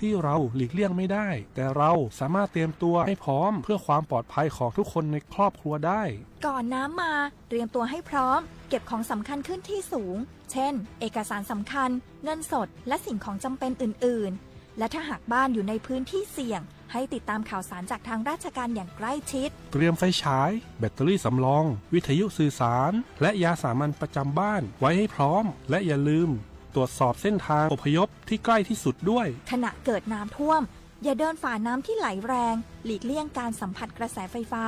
ที่เราหลีกเลี่ยงไม่ได้ แต่เราสามารถเตรียมตัวให้พร้อมเพื่อความปลอดภัยของทุกคนในครอบครัวได้ ก่อนน้ำมา เตรียมตัวให้พร้อม เก็บของสำคัญขึ้นที่สูง เช่น เอกสารสำคัญ เงินสด และสิ่งของจำเป็นอื่นๆ และถ้าหากบ้านอยู่ในพื้นที่เสี่ยง ให้ติดตามข่าวสารจากทางราชการอย่างใกล้ชิด เตรียมไฟฉาย แบตเตอรี่สำรอง วิทยุสื่อสาร และยาสามัญประจำบ้านไว้ให้พร้อม และอย่าลืม ตรวจสอบเส้นทางอพยพที่ใกล้ที่สุดด้วย ขณะเกิดน้ำท่วม อย่าเดินฝ่าน้ำที่ไหลแรง หลีกเลี่ยงการสัมผัสกระแสไฟฟ้า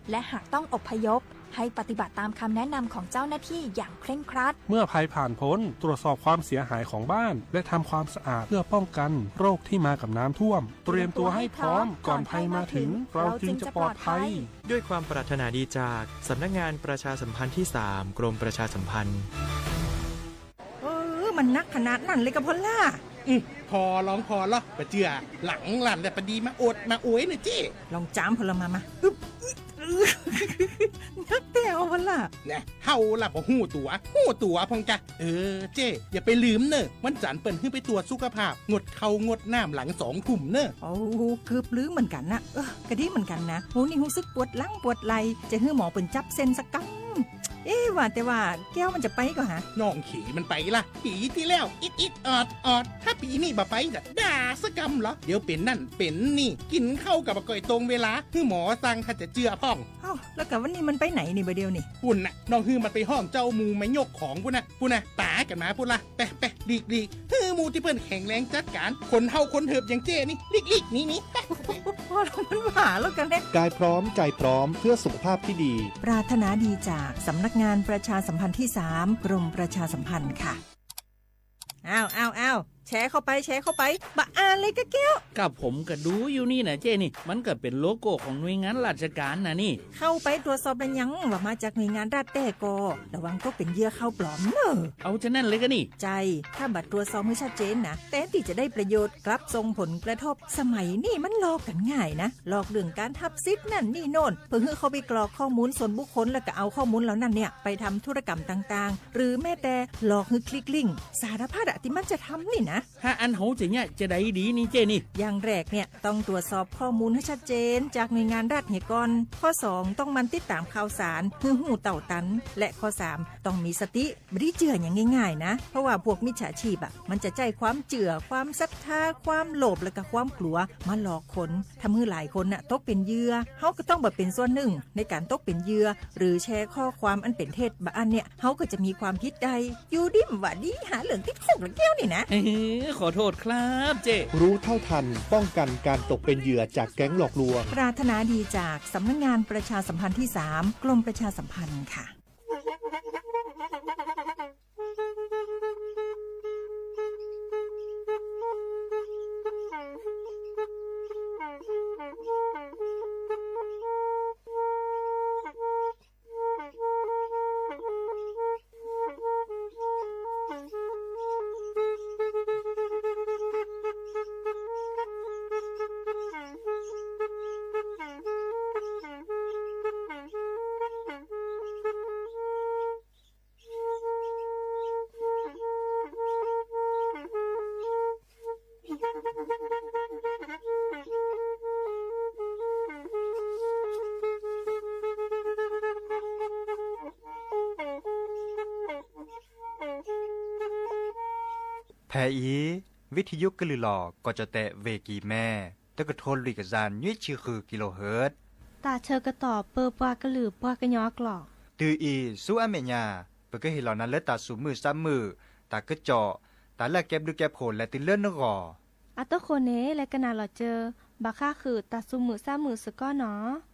และหากต้องอพยพ ให้ปฏิบัติตามคำแนะนำของเจ้าหน้าที่อย่างเคร่งครัด เมื่อภัยผ่านพ้น ตรวจสอบความเสียหายของบ้าน และทำความสะอาดเพื่อป้องกันโรคที่มากับน้ำท่วม เตรียมตัวให้พร้อม ก่อนภัยมาถึง เราจึงจะปลอดภัย ด้วยความปรารถนาดีจากสำนักงานประชาสัมพันธ์ที่สาม กรมประชาสัมพันธ์ เออ มันนักขนาดนั้นเลยกะพอลล่า อืม พอลองพอลอ บ่เจื้อ หลังลั่นแล้วปะดีมาโอดมาโอยเน่อเจ้ ลองจามพอลมา มา อึ๊บ นักแต๊วะพอลล่า แน่ เฮาล่ะบ่ฮู้ตั๋ว ฮู้ตั๋วพ่องกะ เออ เจ้ อย่าไปลืมเน่อ วันจันทร์เปิ้นหื้อไปตรวจสุขภาพ งดข้าวงดน้ำหลังสองทุ่มเน่อ โอ้ เกือบลืมเหมือนกันนะ เออ กะดีเหมือนกันนะ ฮู้นี่ฮู้สึกปวดหลังปวดไหล่ จะหื้อหมอเปิ้นจับเส้นสักกำ เอ๊ะ ว่าแต่ว่าแก้วมันจะไปก่อฮะ น้องเขยมันไปละ ปีตี้แล้ว อิดอิดออดออด ถ้าปีนี้บ่ไปจะด่าสักกำเหรอ เดี๋ยวเป๋นนั่นเป๋นนี่ กินข้าวกะบ่ก่อยตรงเวลา หื้อหมอสั่งถ้าจะเจื้อพ่อง เอ้า แล้วกะวันนี้มันไปไหนนี่บ่าเดี่ยวนี่ ปุ้นน่ะ น้องหื้อมันไปฮ้องเจ้าหมู่มายกของปุ้นน่ะ ปุ้นน่ะ ต๋ากั๋นมาปุ้นละ ไปไปหลีกหลีก หื้อหมู่ตี้เปิ้นแข็งแรงจัดก๋าน คนเฒ่าคนเถิบอย่างเจ้นี่ หลีกหลีก หนีหนี ไป พอลองมันว่าแล้วกะแน่ กายพร้อม ใจพร้อม เพื่อสุขภาพที่ดี ปรารถนาดีจากสำนักงานประชาสัมพันธ์ที่สาม กรมประชาสัมพันธ์ค่ะ อ้าว อ้าว อ้าว แชร์เข้าไป แชร์เข้าไป บ่อ่านเลยกะแก้ว กะผมกะดูอยู่นี่นะเจ้นี่ มันกะเป๋นโลโก้ของหน่วยงานราชการนะนี่ เข้าไปตรวจสอบแล้วยังว่ามาจากหน่วยงานรัฐแต๊ก่อ ระวังตกเป๋นเหยื่อข่าวปลอมเน่อ เอาจะแน่นเลยกะนี่ ใจ้ ถ้าบ่ตรวจสอบหื้อชัดเจนนะ แทนตี้จะได้ประโยชน์ กลับส่งผลกระทบ สมัยนี้มันหลอกกั๋นง่ายนะ หลอกเรื่องการฮับสิทธิ์นั่นนี่โน่น เพื่อหื้อเข้าไปกรอกข้อมูลส่วนบุคคล แล้วกะเอาข้อมูลเหล่านั้นเนี่ย ไปทำธุรกรรมต่างๆ หรือแม้แต่หลอกหื้อคลิกลิงก์ สารพัดอะตี้มันจะทำนี่นะ ถ้าอั้นเฮาจะเยียะจะใดดีนี่เจ้นี่ อย่างแรกเนี่ย ต้องตรวจสอบข้อมูลให้ชัดเจนจากหน่วยงานรัฐเหียก่อน ข้อสอง ต้องหมั่นติดตามข่าวสาร หื้อฮู้เต้าตัน และข้อสาม ต้องมีสติ บ่ได้เจื้ออย่างง่ายๆนะ เพราะว่าพวกมิจฉาชีพอะ มันจะใจ๊ความเจื้อ ความศรัทธา ความโลภ และกะความกลัว มาหลอกคน ทำหื้อหลายคนน่ะ ตกเป๋นเหยื่อ เฮาก็ต้องบ่เป๋นส่วนหนึ่งในก๋านตกเป๋นเหยื่อ หรือแชร์ข้อความอันเป๋นเท็จ บ่อั้นเนี่ย เฮาก็จะมีความผิดได้ อยู่ดีบ่าดี หาเรื่องติดคุกละแก้วนี่นะ เออ ขอโทษครับเจ้ รู้เท่าทัน ป้องกันการตกเป็นเหยื่อจากแก๊งหลอกลวง ปรารถนาดีจากสำนักงานประชาสัมพันธ์ที่สาม กรมประชาสัมพันธ์ค่ะ ဖဲအံၤ ဝံထယုကလုာ်လီၤကီၢ်ကၠီၣ်တဲၣ် ဝ့ၢ်ကံၤမဲ တကထိလွံၢ်ကယၤနွံဆံဃု ကံလိဟၢၣ် တၢ်ဆၢကတီၢ်ပၢပှၤကလုာ်ပှၤကညီအကျိာ် တုၤအံၤဆူအမဲာ်ညါ ပကဟ့ၣ်လီၤနၤလၢတၢ်သူၣ်မုာ်သးမုာ် တၢ်ကစီၣ် တၢ်လၢအကဲဘျုးကဲဖှိၣ်လဲၤတုၤလၢနဂီၢ် အတဃိန့ၣ် လဲၤကနၣ်လီၤစၢၤ ဘၣ်ဃးဃုာ်တၢ်သူၣ်မုာ်သးမုာ်စ့ၢ်ကီးနီၤ.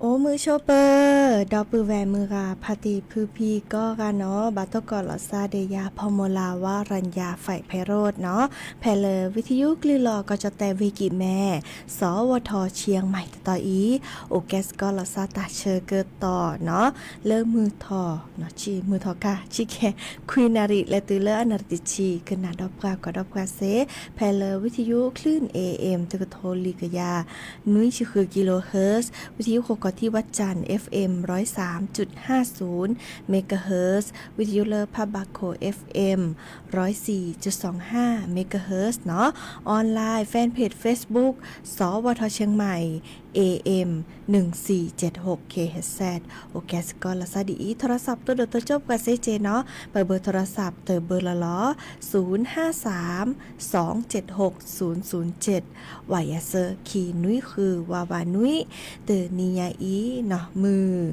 အိၣ်မုာ်ဆိးပၢၤ ဒီပုၢ်ဝဲၢ်မုၢ်ဂၤ ဖါတံၢ်ဖုဖံကိးဂၤနီၣ်, ဘၣ်တကိးလီၤသးဒီးယၤ ဖီမီလၤ ဝါရံယၤ ဖဲးဖဲးရိးနီၣ်, ဖဲလၢဝံသယုကလုၢ်လီၤ ကီၢ်ကၠီၣ်တဲၣ် ဝ့ၢ်ကံၣ်မဲၣ် စီၤဝီၤထီၣ် ဆံၣ်ယၣ်မၣ် တတီၤအံၤ, အိၣ်ကဲစ့ၢ်ကီးလီၤသးတၢ်ဆၢကတီၢ်နီၣ်, လၢမုၢ်ထီၣ် မုၢ်ထီၣ်ကါ ဆံကဲ ခွံနၣ်ရံၣ် လဲၤတုၤလၢအနၣ်ရံၣ်တဆံ ကနၣ်ဒီးပှၤ ကွၢ်ဒီးပှၤစ့ၢ်, ဖဲလၢဝံသယုကလုၢ် A M တကထိလွံၢ်ကယၤ နွံဆံဃု kilohertz, ဝံသယုဃိးကီၢ်ထံဝၣ်ကၠၣ် F M ร้อยสามจุดห้าศูนย์ megahertz, ဝံသယုလၢဖးဘၣ်ခိၣ် F M ร้อยสี่จุดสองห้า megahertz နီၣ်, online fan page Facebook စီၤဝီၤထီၣ်ဆံၣ်ယၣ်မၣ် A M หนึ่งสี่เจ็ดหก kilohertz, အိၣ်ကဲစ့ၢ်ကီးလီၤသးဒ်အံၤ, ထီၣ်ရၣ်သးပတိၣ်ဒိၣ်တိစၢၤပှၤစ့ၢ်ကီး ပဘၢၣ်ထီၣ်ရၣ်သးတဘၢၣ်လီၤလီၤ, ศูนย์ห้าสาม สองเจ็ดหก ศูนย์ศูนย์เจ็ด ဝးယဲၢ်ဆၢ ခံနွံဃု ဝးဝးနွံ, တနံၤညါအံၤ မုၢ်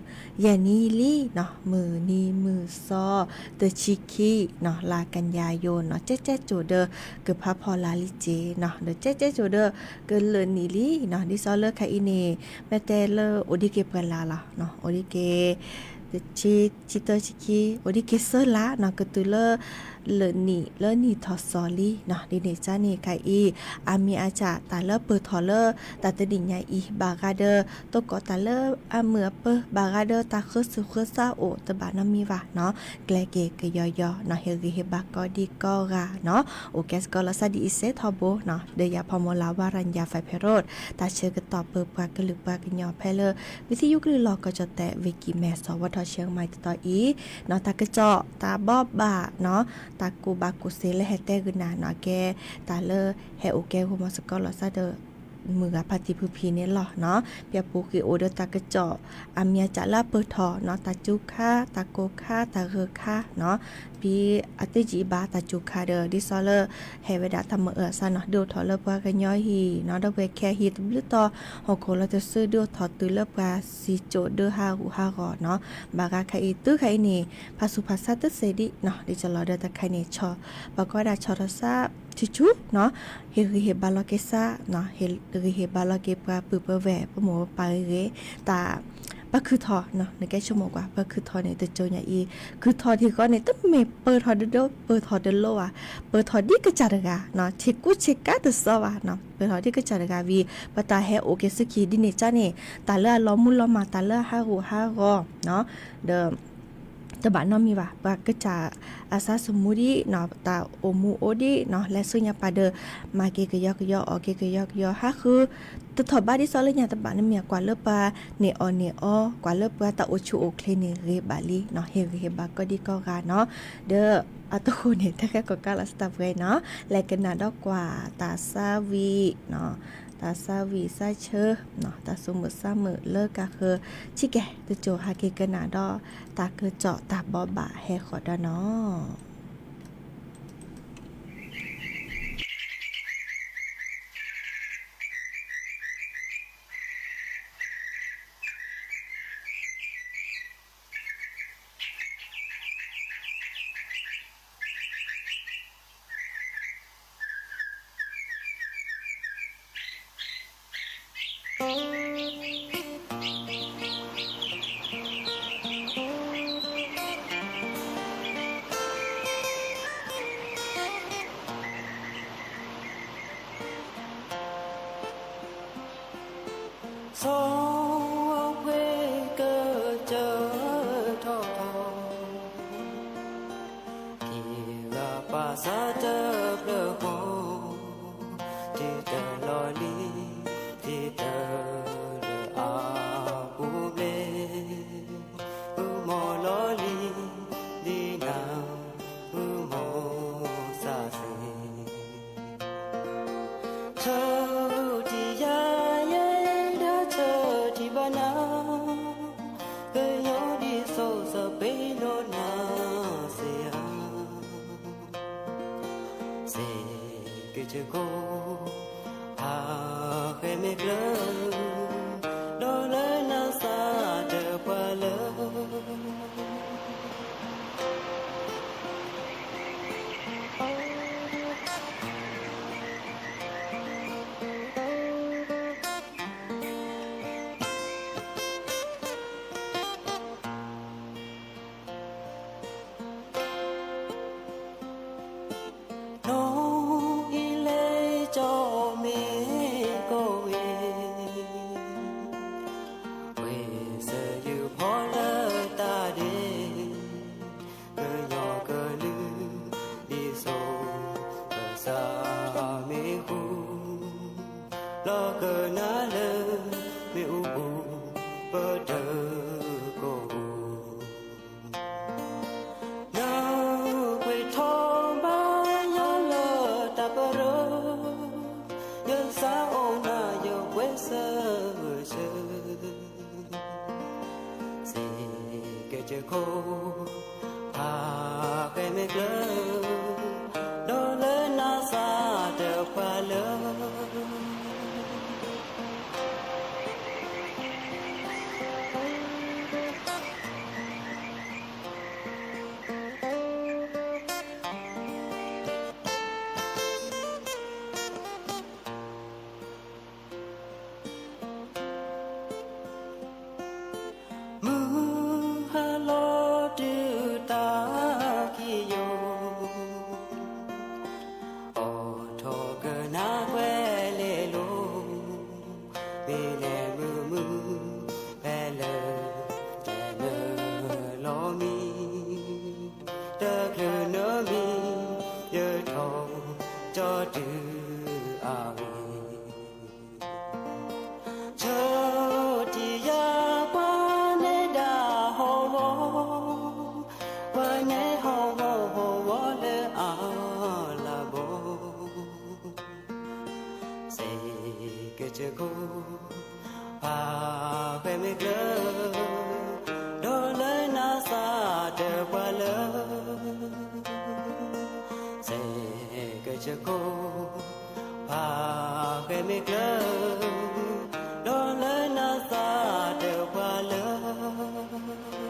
ယဲၢ်နံၤလံ, မုၢ်နံၤမုၢ်သီ တဆံခံ လါကယၤယိၤနီၣ်, ကဲကဲကၠိၤဒီး ကဖးဖီလာ်လံက့နီၣ်, ဒီးကဲကဲကၠိၤဒီး ကလၢာ်နံၣ်လံနီၣ်, ဒ်သိးလၢခဲအံၤန့ၣ် မ့ၢ်တဲလၢအိၣ်ဒံးက့ၤပှဲၤလါလီၤ, အိၣ်ဒံးက့ၤ တဆံ ဆံတၢ ဆံခံ, အိၣ်ဒံးက့ၤသၢလါနီၣ်, ကတုၤလၢ လၢာ်နံၣ်လၢနံၣ်ထီၣ်သီလံနီၣ်, ဒ်န့ၣ်ကန့ၣ်ခဲအံၤ အမံၤအါစၢ် တၢ်လၢပၢၢ်ထီၣ်လၢ တၢ်တနံၤညါအံၤ ဘၣ်ဂၤဒီး တကိးတၢ်လၢအမုာ်အပၢၤ ဘၣ်ဂၤဒီးတၢ်ဃုစူၤဃုစါအိၣ် တဘၣ်နီတမံၤဘၣ်နီၣ်, ကျဲက့ၤကယီယီနီၣ်, ဟ့ၣ်ဂံၢ်ဟ့ၣ်ဘါကိးဒံကိးဂၤနီၣ်, အိၣ်ကဲစ့ၢ်ကီးလီၤသးဒ်အံၤစ့ၢ်ထီဘိနီၣ်, ဒီးယၤဖီမီလၤ ဝါရံယၤ ဖဲးဖဲးရိး, တၢ်ဆၢကတီၢ်ပၢၤပှၤကလုာ်ပှၤကညီဖဲလၢ ဝံသယုကလုၢ်လီၤ ကီၢ်ကၠီၣ်တဲၣ် ဝ့ၢ်ကံၣ်မဲၣ် စီၤဝီၤထီၣ်ဆံၣ်ယၣ်မၣ် တတီၤအံၤနီၣ်, တၢ်ကစီၣ် တၢ်ဘိးဘၣ်နီၣ်, တၢ်ကူၣ်ဘၣ်ကူၣ်သ့လၢဟဲတဲဂုာ်နၤနီၣ်, ကဲ တၢ်လၢဟဲအိၣ်ကဲဂီၢ်မီၤစ့ၢ်ကီးလီၤသးဒီး မုၢ်ဂၤဖါတံၢ်ဖုဖံန့ၣ်လီၤနီၣ်, ပျဲပူၤဃ့အိၣ်ဒီးတၢ်ကစီၣ် အမံၤအါစၢ်လၢအပၢၢ်ထီၣ်နီၣ်, တၢ်စူၤခါ တၢ်ကိၢ်ခါ တၢ်ဂၢၢ်ခါနီၣ်, ဖဲအတယံာ်ဘၣ်တၢ်စူၤခါဒီး ဒ်သိးလၢ ဟဲဝဲဒၣ်တၢ်မၤအၢအသးနီၣ်, ဒုးအိၣ်ထီၣ်လၢပှၤကညီဟံၣ်နီၣ်, ဒီးပှၤခဲဟံၣ်တဘျုးတီၤ, ဟီၣ်ခိၣ်လီၤတစု ဒုးအိၣ်ထီၣ်တုၤလၢပှၤစံၣ်စိၤဒၢဟးဂူာ်ဟးဂီၤနီၣ်, ဘၣ်ဂၤခဲအံၤ တုၤခဲအံၤန့ၣ် ဖးဆူးဖးဆါတသ့ဒံးနီၣ်, ဒ်သိးလီၤဒီးတၢ်ခဲအံၤန့ၣ် ပှၤကိးဝဲဒၣ်ဆီၣ်ထီၣ်သးဆူၣ်ဆူၣ်နီၣ်, ဟ့ၣ်ဂံၢ်ဟ့ၣ်ဘါလီၤက့ၤသးနီၣ်, ဟ့ၣ်ဂံၢ်ဟ့ၣ်ဘါလီၤက့ၤပှၤပုၢ်ပဝဲၢ် ပမိၢ်ပပၢ်ဂ့ၤဂ့ၤ, တၢ် ပှၤခုၣ်ထီၣ်နီၣ်, နကဲဆိကမိၣ်ကွၢ် ပှၤခုၣ်ထီၣ်န့ၣ် တကၠိညါအံၤ ခုၣ်ထီၣ်ထံဃီန့ၣ် တမ့ၢ်ပၢၢ်ထီၣ်ဒိၣ်ဒိၣ် ပၢၢ်ထီၣ်တလိၣ်ဘၣ်, ပၢၢ်ထီၣ်ဒ်ကစၢ်တဂၤနီၣ်, ဆ့ကူဆ့ကၤတသီဘၣ်နီၣ်, ပၢၢ်ထီၣ်ဒ်ကစၢ်တဂၤဝံၤ ပတၢ်ဟဲအိၣ်က့ၤဆူၣ်က့ၤဒ်န့ၣ်ကန့ၣ် တၢ်လၢအလီၤမူလီၤမၢ် တၢ်လၢအဟးဂူာ်ဟးဂီၤနီၣ်, ဒီး တဘၣ်နီတမံၤဘၣ်, ပှၤကစၢ်အသးသမူဒံးနီၣ်, တၢ်အိၣ်မူအိၣ်ဒံးနီၣ်, လဲၤဆူညါပၤဒီး မၤက့ၤကယီကယီ အီၣ်က့ၤကယီကယီ ဟးဃု တထီၣ်ဘးဒ်သိးလၢညါတဘၣ်နီတမံၤ, ကွၢ်လၢပှၤန့ၣ်အီၣ်န့ၣ်အီ, ကွၢ်လၢပှၤတၢ်အိၣ်ဆူၣ်အိၣ်ချ့န့ၣ်ဂ့ၤဘၣ်လံနီၣ်, ဟ့ၣ်ဂံၢ်ဟ့ၣ်ဘါကိးဒံကိးဂၤနီၣ်, ဒီးအတဃိန့ၣ် တၢ်ဃဲကီၣ်ကးလီၤစတၢးပှဲၤနီၣ်, လဲၤကနၣ်ဒီးကွၢ်တၢ်သးဝံၣ်နီၣ်, တၢ်သးဝံၣ်သးဆၢနီၣ်, တၢ်သူၣ်မုာ်သးမုာ်လၢကဃၢၤ ဆံးကဲ တကၠိဟးက့ၤကနၣ်ဒီး တၢ်ကစီၣ်တၢ်ဘိးဘၣ်ဟဲဃီၤဒီးနီၣ်. မ့ၢ်ကျၢၤ, ဒီးလၢနၤစၢ်တပှၢ်လၢ မုၢ်ဟါလီၤတုၤတၢ်ခံယိာ်, အိးထီၣ်ကနၣ်ကွဲးလ့လိာ်, မ့ၢ်လဲၤမုာ်မုာ် ဖဲလၢ နလီၤမံ, တချုးနမံ, ယထီၣ်ကၠီတုၤအဝံၤ ဆိၣ်ထံယၤပှၤနဲဒၣ်ဟီၣ်ဝီ, ပှၤနဲဟီၣ်ဝီဟီၣ်ဝီလၢအလၤဘီ, စ့ၢ်ကီးဆိၣ်ခိၣ် ဖးဃဲမ့ၢ်ကျၢၤ, ဒီးလၢနၤစၢ်တပှၢ်လၢ စ့ၢ်ကီးဆိၣ်ခိၣ် ဖးဃဲမ့ၢ်ကျၢၤ, ဒီးလၢနၤစၢ်တပှၢ်လၢ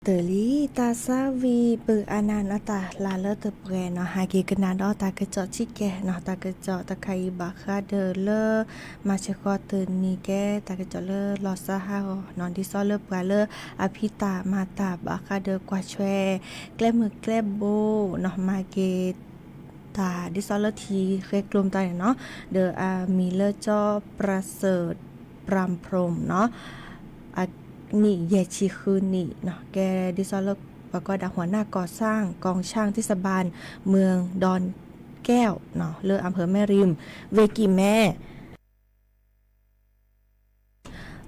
တၢ်လံ တၢ်ဆါဝံၤ ပုၢ်အါနၢ်နီၢ်တၢ်လၢလၢတပှဲၤနီၤ ဟဲက့ၤကနၣ်ဒီးတၢ်ကစီၣ်ဆံးကဲနီၤ တၢ်ကစီၣ်တခါအံၤဘၣ်ဃးဒီးလၢ မၤဆၢဃီတနံၤကဲ တၢ်ကစီၣ်လၢလီၤစါဟးဂီၤနီၤ ဒ်သိးလၢပှၤလၢအဖံးတၢ်မၤတၢ်ဘၣ်ဃးဒီးကွၢ်ဆွဲ ကျဲမုၢ်ကျဲဘိနီၤ မၤက့ၤ တၢ်ဒ်သိးလၢထံဃဲကျိမတၤန့ၣ်နီၤ ဒီးအမံၤလၢကၠီပြစၢၣ် ပြၢၣ်ဖရိၣ်နီၤ အနံၣ်ယဲၢ်ဆံဃုနံၣ်နီၤ ကဲဒ်သိးလၢပှၤကိးဒၣ် หัวหน้าก่อสร้าง กองช่างเทศบาลเมืองดอนแก้วနီၤ လၢอำเภอแม่ริม ဝ့ၢ်ကံၢ်မဲ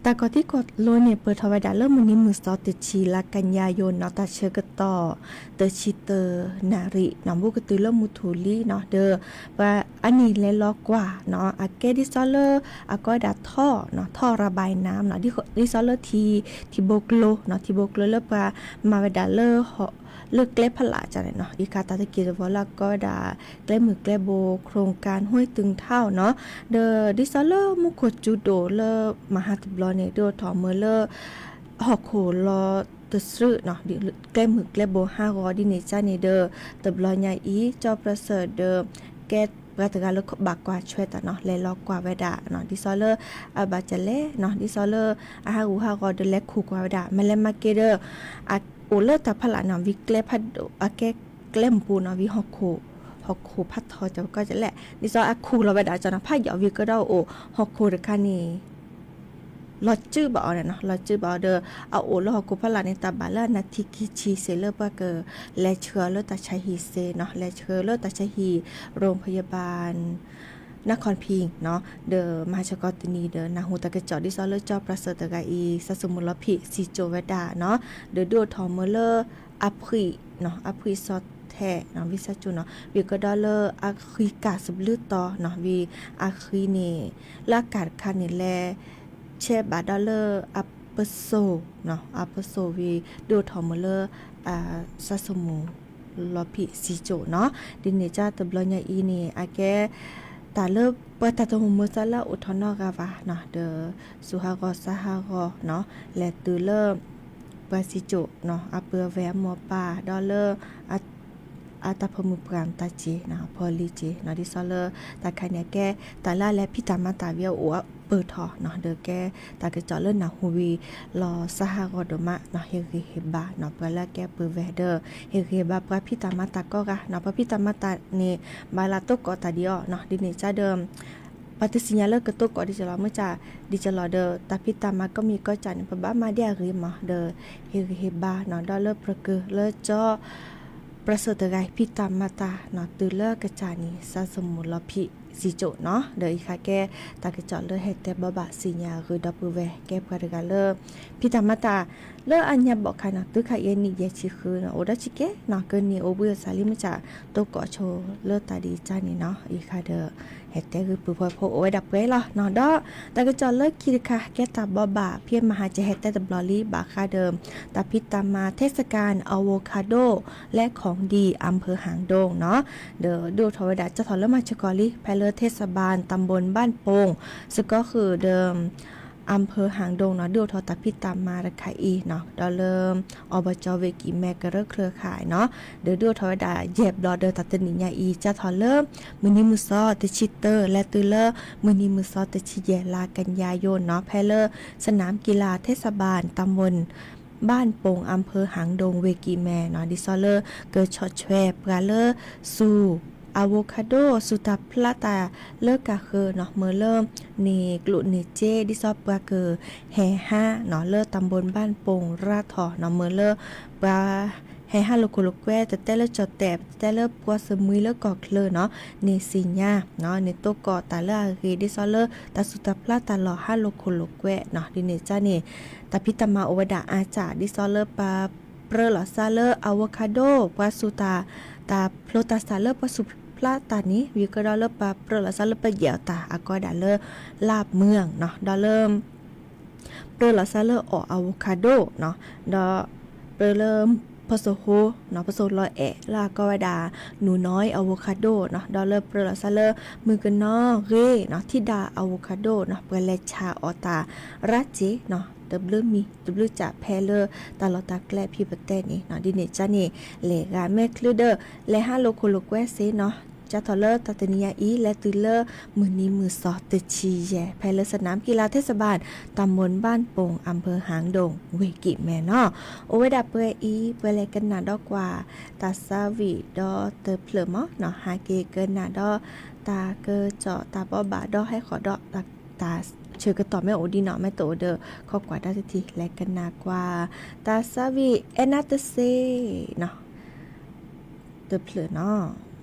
တၢ်ကီၢ်သံကီၢ်လိၤန့ၣ် ပၢၢ်ထီၣ်ဝဲဒၣ်လၢမုၢ်နံၤမုၢ်သီတဆံ လါကညီယိၤနီၤ တၢ်ဆၢကတီၢ် တဆံတၢနၣ်ရံၣ်နီၤ ဘူးကတုၤလၢမုၢ်ထူၣ်လံနီၤ ဒီး ပှၤအနံၣ်လဲၤလီၤကွၢ်နီၤ အကဲဒ်သိးလၢ အကိးဝဲဒၣ်ထီၣ်နီၤ ထီၣ်ရဘၣ်နၢ်နီၤ ဒ်သိးလၢထံ ထံဘိကျိနီၤ ထံဘိကျိလၢပှၤမၤဝဲဒၣ်လၢ လၢကျဲဖးလၢ်န့ၣ်နီၤ အံၤခါတၢ်တက့ၢ်တဝီလၢအကိးဝဲဒၣ် ကျဲမုၢ်ကျဲဘိ โครงการห้วยตึงเถ้าနီၤ ဒီးဒ်သိးလၢမူခိၣ်စူၤဒိၣ်လၢမဟါတဘျီန့ၣ် ဒိၣ်ထီၣ်မၢလၢ ဟီၣ်ခိၣ်လီၤတစှၤနီၤ ကျဲမုၢ်ကျဲဘိဟးဂီၤဒ်န့ၣ်ကန့ၣ်ဒီး တဘျီညါအံၤ ကၠီပြစၢၣ်ဒီး ကဲပှၤတဂၤလၢဘၣ်ကွၢ်ဆွဲတၢ်နီၤ လဲၤလီၤကွၢ်ဝဲဒၣ်နီၤ ဒ်သိးလၢ အဘၣ်ကလဲၣ်နီၤ ဒ်သိးလၢ အဟးဂူာ်ဟးဂီၤဒီးလဲၤခိၣ်ကွၢ်ဝဲဒၣ် မ့ၢ်လဲၤမၤက့ၤဒီး အအိၣ်လၢတၢ်ဖးလၢ်နီၤ ဝံၤကျဲဖးဒိၣ် အကဲကျဲမုၢ်ပူၤနီၤ ဝံၤဟီၣ်ခိၣ် ဟီၣ်ခိၣ်ဖးထီကၠီကီၢ်ကလဲၣ် ဒ်သိးအခိၣ်လီၤဝဲဒၣ်ကၠီနီၤ ဖးယီၤဝံၤကဒီးအိၣ် ဟီၣ်ခိၣ်တခါန့ၣ် လီၤစုဘၣ်အီၤန့ၣ်နီၤ လီၤစုဘၣ်အီၤဒီး အအိၣ်လၢဟီၣ်ခိၣ်ဖးလၢ်န့ၣ် တၢ်ဘၣ်လၢအနၢ်ထံကံၢ်ဆံးစ့ၢ်လၢပှၤကလဲၤဆှၢအီၤလၢတၢ်ဆါဟံၣ်စ့ၢ်နီၤ လဲၤဆှၢလၢတၢ်ဆါဟံၣ် โรงพยาบาลนครพิงค์နီၤ ဒီးမၤဆၢကတီၢ်တနံၤဒီး နၢ်ဟူတၢ်ကစီၣ်ဒ်သိးလၢကၠီပြစၢၣ်တဂၤအံၤ စၢ်စိမိၤလီၤဖံးစံၣ်စိၤဝဲဒၣ်နီၤ ဒီးဒိၣ်ထီၣ်မၢလၢ အဖှံၣ်နီၤ အဖှံၣ်စီၤထဲးနီၤ ဝံသးစူၤနီၤ ဝံၤကဒီးလၢအဃံကၢ်စဘျုးတီၤနီၤ ဝံၤအဃံန့ၣ် လၢအကၢ်တခါန့ၣ်လဲၤ ဆဲးဘၣ်ဒီးလၢအပစိာ်နီၤ အပစိာ်ဝံၤ ဒိၣ်ထီၣ်မၢလၢ စၢ်စိမိၤလီၤဖံးစံၣ်စိၤနီၤ ဒ်န့ၣ်ကၠီတဘျီညါအံၤန့ၣ် အကဲ တၢ်လၢပှၤတၢ်တမိၣ်မုာ်သးလၢအအိၣ်ထီၣ်နီတဂၤဘၣ်နီၤ ဒီးစူၤဟးဂီၤစါဟးဂီၤနီၤ လဲၤတုၤလၢ ပှၤစံၣ်စိၤနီၤ အပုၢ်အဝဲၢ်အမိၢ်အပၢ် ဒီးလၢ အတၢ်ဖိမုၣ်ပှၢ်မတၤစ့နီၤ အဖိလံၤစ့နီၤ ဒ်သိးလၢ တၢ်ခါန့ၣ်အကဲ တၢ်လၢအလဲၤဖံးတၢ်မၤတၢ်ဝံၤအအိၣ်အပၢၢ်ထီၣ်နီၤ ဒီးကဲ တၢ်ကစီၣ်လၢနၢ်ဟူဝံၤ လီၤစါဟးဂီၤဒိၣ်မးနီၤ ဟ့ၣ်ဂံၢ်ဟ့ၣ်ဘါနီၤ ပှၤလၢအကဲပုၢ်ဝဲၢ်ဒီး ဟ့ၣ်ဂံၢ်ဟ့ၣ်ဘါပှၤဖံးတၢ်မၤတၢ်ကိးဂၤနီၤ ပှၤဖံးတၢ်မၤတၢ်န့ၣ် ဘၣ်လၢတိၢ်ကီၢ်တၢ်ဒံးအီၤနီၤ ဒ်န့ၣ်ကၠီဒီး ပှၤတသ့ၣ်ညါလၢကတိၢ်ကီၣ်ဒ်ကလီၤ မ့ၢ်ကၠၢ် ဒ်ကလီၤဒီး တၢ်ဖံးတၢ်မၤကီမံၤကီၢ်ကၠၢ်န့ၣ် ပဘၣ်မၤဒ်အဂ့ၤမး ဒီးဟ့ၣ်ဂံၢ်ဟ့ၣ်ဘါနီၤ ဒီးလၢပကြၢးလၢကၠီ ပြစၢၣ်တဂၤဖံးတၢ်မၤတၢ်နီၤ တုၤလၢကစၢ်န့ၣ် စၢ်စိမိၤလီၤဖံးစံၣ်စိၤနီၤ ဒီးအံၤခါကဲ တၢ်ကစီၣ်လၢဟဲတဲဘိးဘၣ်စံၣ်ညါအဂ့ၢ်ဒီပုၢ်ဝဲၢ် ကဲပှၤတဂၤလၢ ဖံးတၢ်မၤတၢ် လၢအညါဘီၣ်ခါနီၤ တုၤခါအံၤနံၣ်ယဲၢ်ဆံဃုနီၤ အိၣ်ဒီးဆံးကဲနီၤ ကန့ၢ်အိၣ်ဘှံးအိၣ်သါလံ မ့ၢ်ကၠၢ်တိၢ်ကီၣ်ဆိလၢတၢ်ဒံးကၠၢ်န့ၣ်နီၤ အံၤခါဒီး ဟဲတဲဂ့ၢ်ပုၢ်ဖိဖိအိၣ်ဝဲဒၣ်ပှဲၤလီၤနီၤ ဒီးတၢ်ကစီၣ်လၢခံတခါ ကဲတၢ်ဘိးဘၣ် ဖဲမဟါကဟဲတဲတဘျီလံ ဘၣ်ဃးဒီး တၢ်ဖံးတၢ်မၤ เทศกาลอะโวคาโดและของดีอำเภอหางดงနီၤ ဒီးဒိၣ်ထီၣ်ဝဲဒၣ် ကၠီထီၣ်လၢမၤဆၢကီၢ်လံ ဖဲလၢ เทศบาลตำบลบ้านโป่ง စကီဃုာ်ဒီး อำเภอหางดงနီၤ ဒိၣ်ထီၣ်တၢ်ဖံးတၢ်မၤတခါအံၤနီၤ ဒီးလၢ อบจ ဝ့ၢ်ကံၢ်မဲ ကရၢ เครือข่ายနီၤ ဒီးဒိၣ်ထီၣ်ဝဲဒၣ်ယဲၢ်ဘျီဒီးတၢ်တနံၣ်ညါအံၤ ကၠၢ်ထီၣ်လၢ မုၢ်နံၤမုၢ်သီတဆံတၢ လဲၤတုၤလၢ မုၢ်နံၤမုၢ်သီတဆံယဲၢ် လါကညီယိၤနီၤ ဖဲလၢ สนามกีฬาเทศบาลตำบลบ้านโป่ง อำเภอหางดง ဝ့ၢ်ကံၢ်မဲနီၤ ဒ်သိးလၢ ကဆီၣ်ထွဲပှၤလၢ စူၤ อะโวคาโด စူၤတၢ်ဖျါတၢ်လၢကၢ်ဃၢၤနီၤ မၢလၢ န့ၢ်ကျိၣ်န့ၢ်စ့ ဒ်သိးပှၤကဟဲဟးနီၤ လၢ ตำบลบ้านโป่ง ရၤထီၣ်နီၤ မၢလၢ ပှၤဟဲဟးလိာ်ခိၣ်လိာ်ကွဲ တတဲလၢကၠီၣ်တဲာ် တတဲလၢပှၤသမံလၢကီၢ်ချၢနီၤ န့ၢ်သ့ၣ်ညါနီၤ န့ၢ်တိၢ်ကီၣ်တၢ်လၢအဂ့ၤ ဒ်သိးလၢတၢ်စူၤတၢ်ဖျါတၢ်လီၤဟးလိာ်ခိၣ်လိာ်ကွဲနီၤ ဒ်န့ၣ်ကၠၢ်န့ၣ် တၢ်ဖံးတၢ်မၤအိၣ်ဝဲဒၣ်အါစၢ် ဒ်သိးလၢပှၤပြၢလီၤစၢ်လၢ อะโวคาโด ပှၤစူၤတၢ် တၢ်ဖျိတၢ်စၢ်လၢပှၤစူၤဖျါတၢ်န့ၣ် ဝံၤကဒီးလၢပှၤပြၢလီၤစၢ်လၢပယဲၢ်တၢ် အကိးဒၣ်လၢ လၢ်မုၢ်နီၤ ဒီးလၢ ပြၢလီၤစၢ်လၢအီၣ် อะโวคาโด နီၤ ဒီးပြၢလၢ ဖိစိၤဟိနီၤ ဖိစိၤလီၤအဲၣ်လၢအကိးဝဲဒၣ် หนูน้อย อะโวคาโด နီၤ ဒီးလၢပြၢလီၤစၢ်လၢ မုၣ်ကနီၤဂ့ၤနီၤ ထံဒါ อะโวคาโด နီၤ ပှၤလဲၤဆါအီၣ်တၢ်ရၣ်စ့နီၤ တဘျုးမံၤတဘျုးကးဖဲလၢတၢ်လီၢ်တၢ်ကျဲဖံးပတဲန့ၣ်နီၤ, ဒ်န့ၣ်ကန့ၣ် လဲၤဂၤမဲာ်ချံဒီး လဲၤဟးလိာ်ခိၣ်လိာ်ကွဲစ့ၢ်နီၤ, ကၢ်ထီၣ်လၢတၢ်တနံၤညါအံၤ လဲၤတုၤလၢမုၢ်နံၤမုၢ်သီတဆံယဲၢ် ဖဲလၢ สนามกีฬาเทศบาลตำบลบ้านโป่ง อำเภอหางดง เวียงกิจแมนနီၤ, အိၣ်ဝဲဒၣ်ပှဲၤအံၤ ပှဲၤလဲၤကနၣ်ဒီးကွၢ် တၢ်ဆါဝံၣ်ဒီးတဖျၢၣ်မးနီၤ, ဟးက့ၤကနၣ်ဒီး တၢ်ကစီၣ်တၢ်ဘိးဘၣ်ဒီးဟဲဃီၤဒီး တၢ်ဆၢကတီၢ်မ့ၢ်အိၣ်ဒံးနီၤ, မ့ၢ်တအိၣ်ဒီးခီကွၢ်တၢ်တထံၣ် လဲၤကနၣ်ကွၢ် တၢ်ဆါဝံၣ်အဲၣ်နါတစ့နီၤ, တဖျၢၣ်နီၤ.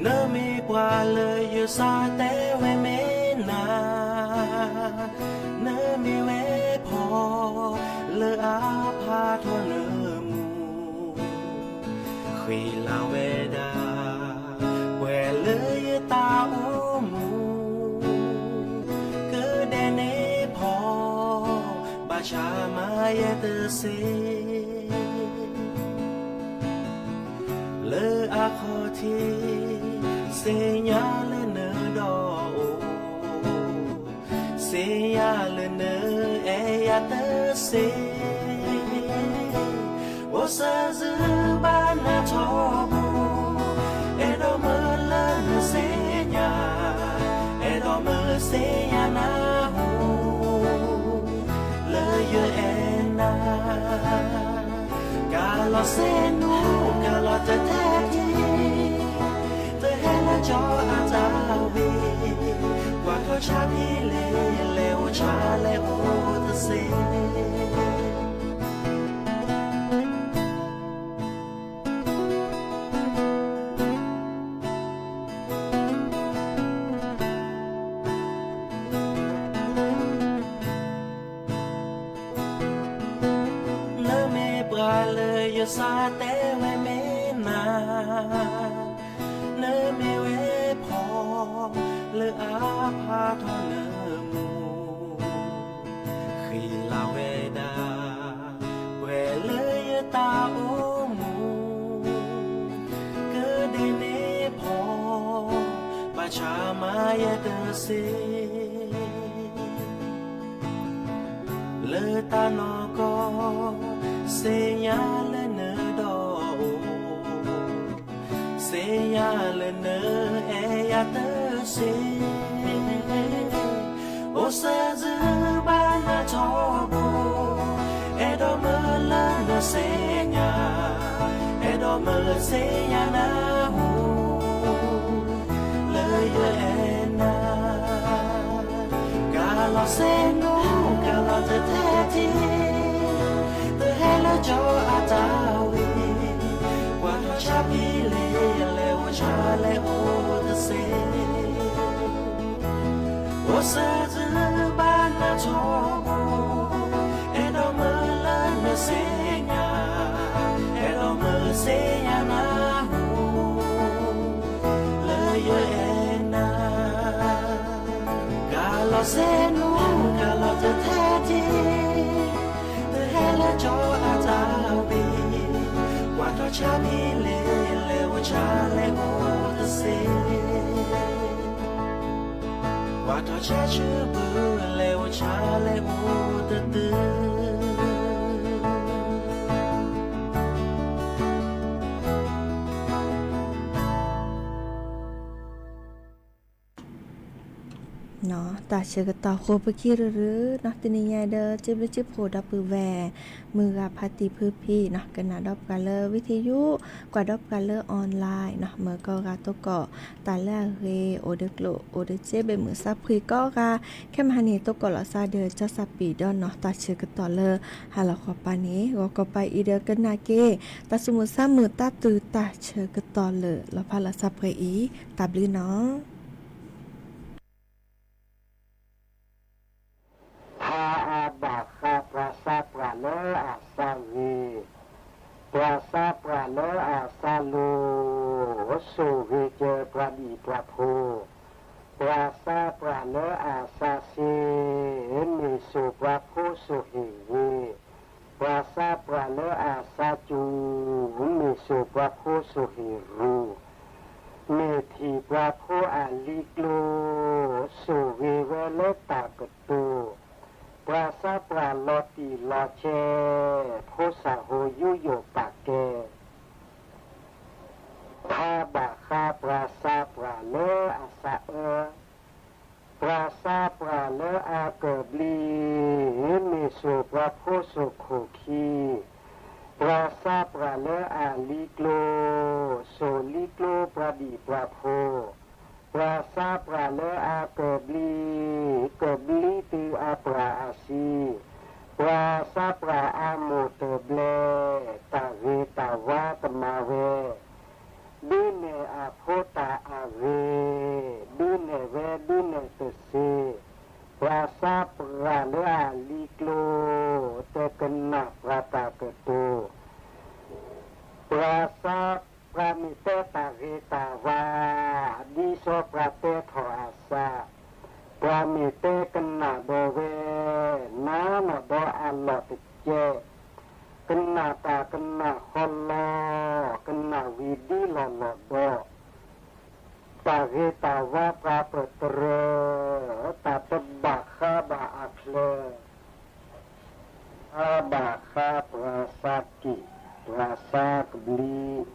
နမ့ၢ်ပှၤလၢယစးတဲဝဲမ့ၢ်နၤ, နမ့ၢ်ဝဲဖီလၢအဖးထီၣ်နမူ, ဃ့လၤဝဲဒၣ် ပှဲၤလၢယတၢ်အိၣ်မူ, ကဒဲးန့ၣ်ဖီ ဘၣ်ဆၣ်မၤယဲတစ့ လၢအခီၣ်ထံး သ့ၣ်ညါလၢနဒီးအိၣ်, သ့ၣ်ညါလၢနအဲၣ်ယၤတစ့, အိၣ်စၢၤစုဘၣ်နထီဘိ, အဲၣ်ဒိးမုာ်လၢနသ့ၣ်ညါ, အဲၣ်ဒိးမုာ်သ့ၣ်ညါနၢ်ဟူ လၢယအဲၣ်နၤ ကလီၤစ့နူ ကလီၤတထဲထံ, တဟဲလၢကၠီအတၢ်ဝံၤ, ကွၢ်ထီၣ်ဆါဖံလ့ၤ လဲၤအိၣ်ဆါလဲၤအိၣ်တစ့ နမ့ၢ်ပှၤလၢယစးတဲဝဲမ့ၢ်နၤ, နမ့ၢ်ဝဲဖီလၢအဖးထီၣ်နမူ, ဃ့လၤဝဲဒၣ် ပှဲၤလၢယတၢ်အိၣ်မူ, ကဒဲးန့ၣ်ဖီ ဘၣ်ဆၣ်မၤယဲတစ့ လၢတၢ်နီၢ်ကီၢ် သ့ၣ်ညါလၢနဒီးအိၣ်, သ့ၣ်ညါလၢနအဲၣ်ယၤတစ့, အိၣ်စၢၤစုဘၣ်နထီဘိ, အဲၣ်ဒိးမုာ်လၢနသ့ၣ်ညါ, အဲၣ်ဒိးမုာ်သ့ၣ်ညါနၢ်ဟူ လၢယအဲၣ်နၤ, ကလီၤစ့နူ ကလီၤတထဲထံ, တဟဲလၢကၠီအတၢ်ဝံၤ, ကွၢ်ထီၣ်ဆါဖံလ့ၤ လဲၤအိၣ်ဆါလဲၤအိၣ်တစ့ အိၣ်စၢၤစုဘၣ်နထီဘိ, အဲၣ်ဒိးမုာ်လၢနသ့ၣ်ညါ, အဲၣ်ဒိးမုာ်သ့ၣ်ညါနၢ်ဟူ လၢယအဲၣ်နၤ, ကလီၤစ့နူ ကလီၤတထဲထံ, တဟဲလၢကၠီအတၢ်ဝံၤ, ကွၢ်ထီၣ်ဆါဖံလ့ၤ လဲၤအိၣ်ဆါလဲၤအိၣ်တစ့ ကွၢ်ထီၣ်ဆါဆၢဘု လဲၤအိၣ်ဆါလဲၤအိၣ်တတုၤ တၢ်ဆၢကတီၢ်ဃိပခံရုရုနီၤ တနံၤညါဒီး စံးဘျုးစံးဖှိၣ်ဒီပုၢ်ဝဲၢ် မုၢ်ဂၤဖါတံၢ်ဖုဖံနီၤ ကနၣ်ဒီးပှၤလၢ วิทยุ ကွၢ်ဒီးပှၤလၢ online နီၤ မ့ၢ်ကိးဂၤသကိး တၢ်လၢအဂ့ၤ အိၣ်ဒီးကျိၣ်အိၣ်ဒီးစ့ ဘၣ်မုာ်သးဖှံကိးဂၤ ခဲမဟါန့ၣ် သကိးလီၤသးဒီး ကၠီသးပံာ်ဒီးနီၤ တၢ်ဆၢကတီၢ်လၢ ဟါလီၤဃီပၤန့ၣ် ဂီၤကီၢ်ပၤအံၤဒီးကနၣ်က့ၤ တၢ်သူၣ်မုာ်သးမုာ် တၢ်သူၣ်တၢ်ဆၢကတီၢ်လၢာ် လီၤဖးလီၤသးပှဲၤအံၤ တၢ်ဘျုးနီၤ ဖးအဘၣ်ဃးပှၤသးပှၢ်လၢအသးဝံၣ်, ပှၤသးပှၢ်လၢအသးလိၤ, အိၣ်ဆိၣ်ဂ့ၤက့ၤပှၤဘံၣ်ပှၤဖှိၣ်, ပှၤစၢ်ပှၢ်လၢအစၢ်စ့, မ့ၢ်စိာ်ပှၤဖိစိာ်ဟ့ၣ်ဂ့ၤ, ပှၤစၢ်ပှၢ်လၢအစၢ်စူၤ, မ့ၢ်စိာ်ပှၤဖိစိာ်ဟ့ၣ်ရူၤ, မ့ၢ်ထံၣ်ပှၤဖိအလံၤကျိၤ, စိာ်ဂ့ၤဝဲလၢတၢ်ကတိၤ, ပှၤစၢ်ပှၢ်လီၤတံၢ်လီၤဆဲး, ဖိစၢ်ဟိယူးယီၣ်ပာ်ကဲ ထါဘၣ်ဃးပှၤစၢ်ပှၢ်လၢအစၢ်အၢ, ပှၤစၢ်ပှၢ်လၢအကဘျံး, မ့ၢ်စိာ်ပှၤဖိစိာ်ခိၣ်ခံ, ပှၤစၢ်ပှၢ်လၢအလံၤကျိၤ, စိာ်လံၤကျိၤပှၤဒံၣ်ပှၤဖိ, ပှၤစၢ်ပှၢ်လၢအကဘျံး, ကဘျံးတုၤအပှၢ်အဆံ, ပှၤစၢ်ပှၢ်အမိၢ်တဘျဲ, တၢ်ဂ့ၤတၢ်ဝါကမၤဝဲ ဒုးနဲၣ်အဖိတၢ်အဂ့ၤ, ဒုးနဲၣ်ဝဲဒုးနဲၣ်တစ့, ပှၤစၢ်ပှၢ်လၢအလံၤကျိၤ, တကနၣ်ပှၤတၢ်ကတိၤ, ပှၤစၢ်ပှၢ်မ့ၢ်တဲတၢ်ဂ့ၤတၢ်ဝါ, ဒ်စီၤပှၤတဲထီၣ်အသး, ပှၤမ့ၢ်တဲကနၣ်ဒီးဝဲ, နၤနီၢ်ဒီးအလီၢ်တကဲ, ကနၣ်တၢ်ကနၣ်ဃီလီၤ, ကနၣ်ဝံၤဒ်လီၢ်လီၢ်ဒီး, တၢ်ဂ့ၤတၢ်ဝါပှၤပတြၢၤ, တၢ်တဘၣ်ဃးဘၣ်အချၢ, အါဘၣ်ဃးပှၤစၢ်ကံၣ်, ပှၤစၢ်ကဘျံး,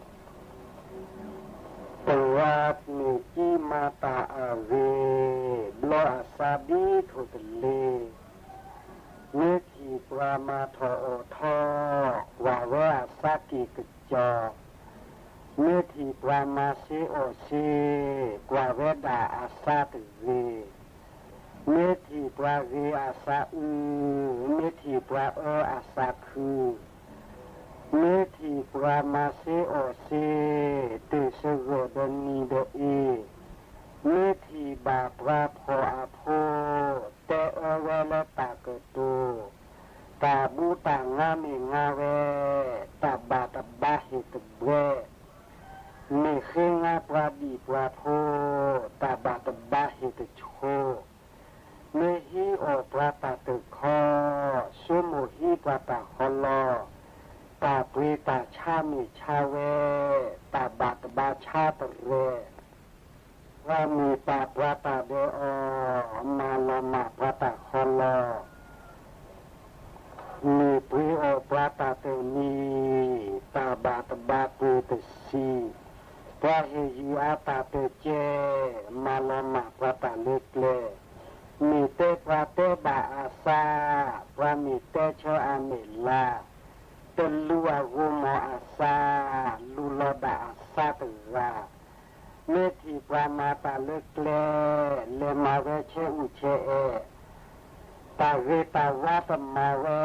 ပှၤမ့ၢ်ကံမၤတၢ်အဂ့ၤ, ဘျီအစၢ်ဒ်ထိၣ်တလ့ၤ, မ့ၢ်ထံၣ်ပှၤမၤထီၣ်အီၣ်ထီ, ကွၢ်ဝဲအစၢ်ကံၣ်ကစီၤ, မ့ၢ်ထံၣ်ပှၤမၤစ့အီၣ်စ့, ကွၢ်ဝဲဒၣ်အစၢ်တဂ့ၤ, မ့ၢ်ထံၣ်ပှၤဂ့ၤအစၢ်အု, မ့ၢ်ထံၣ်ပှၤအၢအစၢ်ခု, မ့ၢ်ထံၣ်ပှၤမၤစ့အီၣ်စ့, တ့ၢ်စဂၢၢ်ဒီးနံၤဒီးအ့, မ့ၢ်ထံၣ်ဘၣ်ပှၤဖှီၣ်အဖိ, တဲအၢဝဲလၢတၢ်ကတိၤ, တၢ်ဘူတၢ်ငါမ့ၢ်ငါဝဲ, တၢ်ဘၣ်တဘါဟ့ၣ်တဘှဲ, မ့ၢ်ဃ့ငါပှၤဒံၣ်ပှၤဖိ, တၢ်ဘၣ်တဘါဟ့ၣ်တဆိ, မ့ၢ်ဟံးအီၣ်ပှၤတၢ်တခီ, ဆိမိၣ်ဟံးပှၤတၢ်ဃီလီၤ, တၢ်ပှ့ၤတၢ်ဆါမ့ၢ်ဆါဝဲ, တၢ်ဘၣ်တဘါဆါတရဲၣ် ပှၤမ့ၢ်ပာ်ပှၤတၢ်ဒဲးအီၤ, မၤလီၤမၢ်ပှၤတၢ်ဃီလီၤ, မ့ၢ်ပှ့ၤအီၣ်ပှၤတၢ်တနံၤ, တၢ်ဘၣ်တဘါပှ့ၤတဆံး, ပှၤဟ့ၣ်ယုၢ်အတၢ်တကဲ, မၤလီၤမၢ်ပှၤတၢ်လၢကျဲ, မ့ၢ်တဲပှၤတဲဘၣ်အသး, ပှၤမ့ၢ်တဲဆၢအမဲာ်လါ, တလူၤအဂီၢ်မီၢ်အသး, လူၤလီၤဒၣ်အသးတဂၤ မ့ၢ်ထံၣ်ပှၤမၤတၢ်လၢကျဲ, လဲၤမၤဝဲဆဲးအူဆဲးအဲၣ်, တၢ်ဂ့ၤတၢ်ဝါတမၤဝဲ,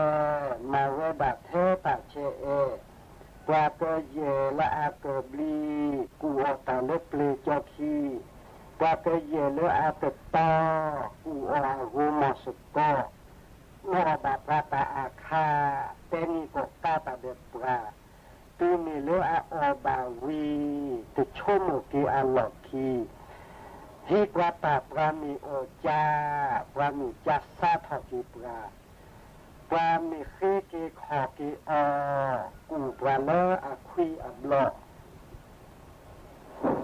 မၤဝဲဒၣ်ထဲတၢ်ဆဲးအဲၣ်, ပှၤကယဲၢ်လၢအကဘျံး, ကူၣ်အီၣ်တၢ်လၢပျ့ၤကၠီခံ, ပှၤကယဲၢ်လၢအတတီ, ကူၣ်အီၣ်အဂီၢ်မီၢ်စ့ၢ်ကီး, အီၣ်ဘၣ်ပှၤတၢ်အါခါ, တဲနံၤကီၢ်ကါတၢ်ဒီးပှၤ တုၤမ့ၢ်လၢအအီၣ်ဘၣ်ဝံၤ, တဆိကမိၣ်က့ၤအလီၢ်ခံ, ဟံးပှၤတၢ်ပှၤမ့ၢ်အီၣ်ကၠါ, ပှၤမ့ၢ်ကၠါစးထီၣ်က့ၤပှၤ, ပှၤမ့ၢ်ဃ့က့ၤခီၣ်က့ၤအီၤ, ကူၣ်ပှၤလၢအခွံအဘျီၣ်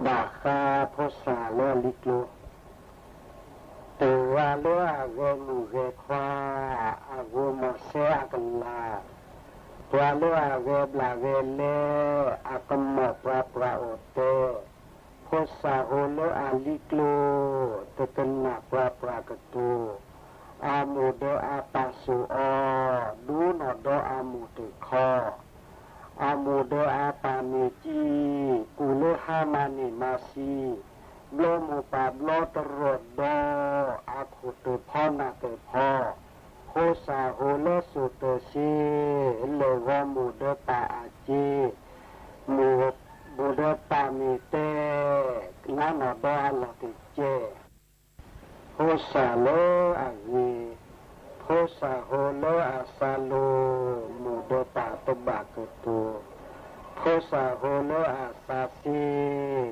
ဘၣ်ဃးဖိစၢ်လၢအလံၤကျိၤ, တဂၤလၢအဂဲၤမုၣ်ဂဲၤခွါ, အဂီၢ်မီၢ်စဲအကလၤ, ပှၤလၢအဂဲၤဘျၣ်ဂဲၤလဲ, အကမီၣ်ပှၤပှၢ်အိၣ်တဲ, ဖိစၢ်ဟိလၢအလံၤကျိၤ, တကနၣ်ပှၤပှၢ်ကတိၤ, အမိၢ်ဒီးအပၢ်စိာ်အီၤ, ဒိနီၢ်ဒီးအမိၢ်တခီ အမိၢ်ဒီးအပၢ်မ့ၢ်ကံ, ကူၣ်လၢဟါမၢ်န့ၢ်မၤဆံ, ဘျီမိၢ်ပၢ်ဘျီတရီၢ်ဒီး, အခိၣ်တဖီနၢ်တဖီ, ဖိစၢ်ဟိလၢစိာ်တၢ်စ့, လဲၤဂီၤမိၢ်ဒီးပၢ်အစ့, မိၢ်, မိၢ်ဒီးပၢ်မ့ၢ်တဲ, နၤနီၢ်ဒီးအလီၢ်တကဲ ဖိစၢ်လၢအဂ့ၤ, ဖိစၢ်ဟိလၢအစၢ်လိၤ, မိၢ်ဒီးပၢ်တဘၣ်ကတိၤ, ဖိစၢ်ဟိလၢအစၢ်စ့,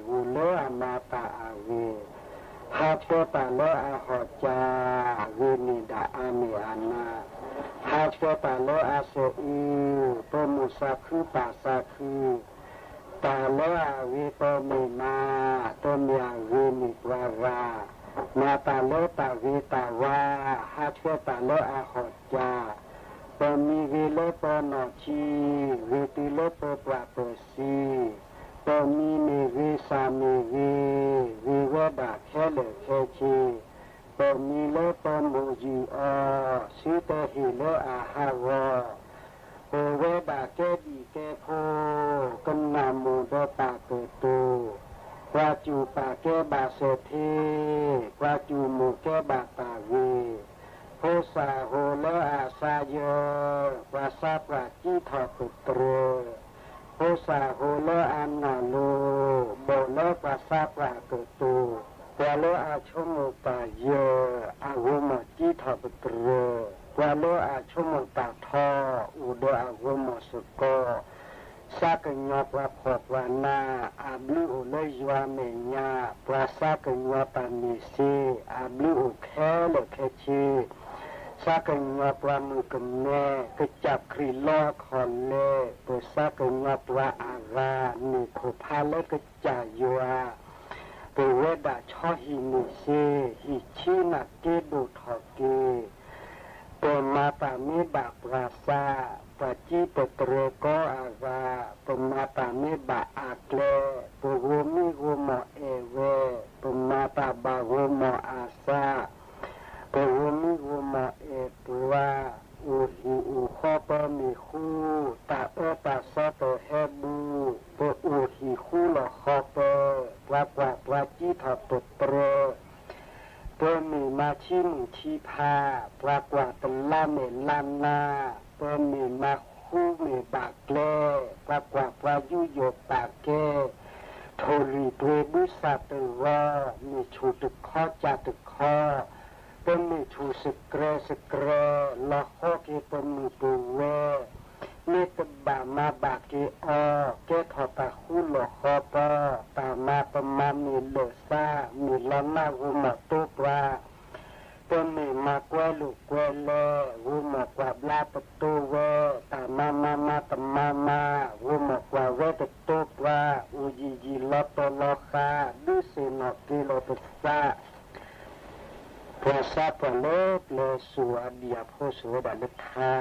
ဂုၢ်လၢအမၤတၢ်အဂ့ၤ, ဟးဆှၢတၢ်လၢအဟီၣ်ကၢ, ဂ့ၤန့ၢ်ဒၣ်အါန့ၢ်အနါ, ဟးဆှၢတၢ်လၢအစၢၤအု, ပမိၢ်သးခုပၢ်သးခု, တၢ်လၢအဂ့ၤပမ့ၢ်မၤ, တမ့ၢ်အဂ့ၤန့ၢ်ပှၤဂၤ, မၤတၢ်လၢတၢ်ဂ့ၤတၢ်ဝါ, ဟးဆှၢတၢ်လၢအဟီၣ်ကၢ, ပမံၤဂ့ၤလၢပနီၢ်ဆံ, ဂ့ၤတုၤလၢပပှၢ်ပၢၢ်စံ, ပမံၤမ့ၢ်ဂ့ၤ စၢ်မ့ၢ်ဂ့ၤ, ဂ့ၤဝဲဒၣ်ခဲလၢာ်ခဲဆ့, ပမံၤလၢပမိၢ်ယုၢ်အီၤ, စုတဟ့ၣ်လၢအဟးဂီၤ, ပဝဲဒၣ်ကဲဘံၣ်ကဲဖိ, ကနၣ်မိၢ်ဒီးပၢ်ကတိၤ, ပှၤကူၣ်ပာ်ကဲဘၣ်စၢၤထ့, ပှၤကူၣ်မိၢ်ကဲဘၣ်တၢ်ဂ့ၤ, ဖိစၢ်ဟိးလၢအသးယၢၤ, ပှၤသးပှၢ်ကံထီၣ်ပတြၢၤ, ဖိစၢ်ဟိးလၢအနီၢ်လိၤ, ဘီၣ်လၢပှၤသးပှၢ်ကတိၤ, ပှၤလၢအဆိကမိၣ်တၢ်ယၢၤ, အဂီၤမီၢ်ကံထီၣ်ပတြၢၤ, ပှၤလၢအဆိကမိၣ်တၢ်ထီ, အိၣ်ဒီးအဂီၤမီၢ်စ့ၢ်ကီး, သးကညီၤပှၤဖှီၣ်ပှၤနး, အဘျုးအိၣ်လၢယွၤမဲာ်ညါ, ပှၤသးကညီၤတၢ်မ့ၢ်စ့, အဘျုးအိၣ်ခဲလၢာ်ခဲဆ့, သးကညီၤပှၤမုၣ်ကမဲ, ကစၢ်ခရံာ်လီအခီၣ်လဲ, ပသးကညီၤပှၤအဂၤ, မ့ၢ်ခိၣ်ဖးလၢကစၢ်ယွၤ, ပဝဲဒၣ်ဆီဟံၣ်န့ၢ်စ့, ဟံၣ်ဆံနၢ်က့ဒိၣ်ထီၣ်က့ၤ, ပမၤတၢ်မ့ၢ်ဘၣ်ပှၤသး, ပှၤကံပတြၢၤကီအဂၤ, ပမၤတၢ်မ့ၢ်ဘၣ်အကျဲ, ပဂီၤမံဂီၤမီၢ်အဲၣ်ဝဲ, ပမၤတၢ်ဘၣ်ဂီၤမီၢ်အသး, ပဂီၤမံဂီၤမီၢ်အဲၣ်ပှၤ, အိၣ်ဟံၣ်အိၣ်ဃီပမ့ၢ်ဃူ, တၢ်အၢတၢ်သီတဟဲဘူး, ပအိၣ်ဟံၣ်ဃူလီၢ်ဃီပၢ, ပှၤကွၢ်ပှၤကံထီၣ်ပတြၢၤ ပမ့ၢ်မၤဆံမုၢ်ဆံဖး, ပှၤကွၢ်တလါမဲာ်လါနါ, ပမ့ၢ်မၤဃူမ့ၢ်ဘၣ်ကျဲ, ပှၤကွၢ်ပှၤယူးယီၣ်ပာ်ကဲ, ထိၣ်လွံၢ်ပှ့ၤဘုသၣ်တဂီၤ, မ့ၢ်ဆူၣ်တခီကၢ်တခီ, ပမ့ၢ်ဆူၣ်စကြဲးစကြဲး, လီၤဃီက့ၤပမုၢ်ပဝဲၢ်, မ့ၢ်တဘၣ်မၤဘၣ်က့ၤအီၤ, ကဲထီၣ်တၢ်ဃူလီၢ်ဃီပၢ, တၢ်မၤပမၤမ့ၢ်လၢာ်သး, မ့ၢ်လီၤနါဂိၢ်မီၢ်တိပှၤ, ပမ့ၢ်မၤကွဲလိာ်ကွဲလဲ, ဂိၢ်မီၢ်ကွၢ်ဘျါပတိဝဲ, တၢ်မၤမၤမၤတမၤမၤ, ဂိၢ်မီၢ်ကွၢ်ဝဲတတိပှၤ, အိၣ်ယံာ်ယံာ်လီၤတီၤလီၤဃာ်, ဒုးသ့ၣ်နီၣ်က့ၤလီၤပသး ပှၤသးပှၢ်လၢပျၢၤစိၤအဘံၣ်အဖှိၣ်ဆိၣ်ဝဲဒၣ်လၢထါ,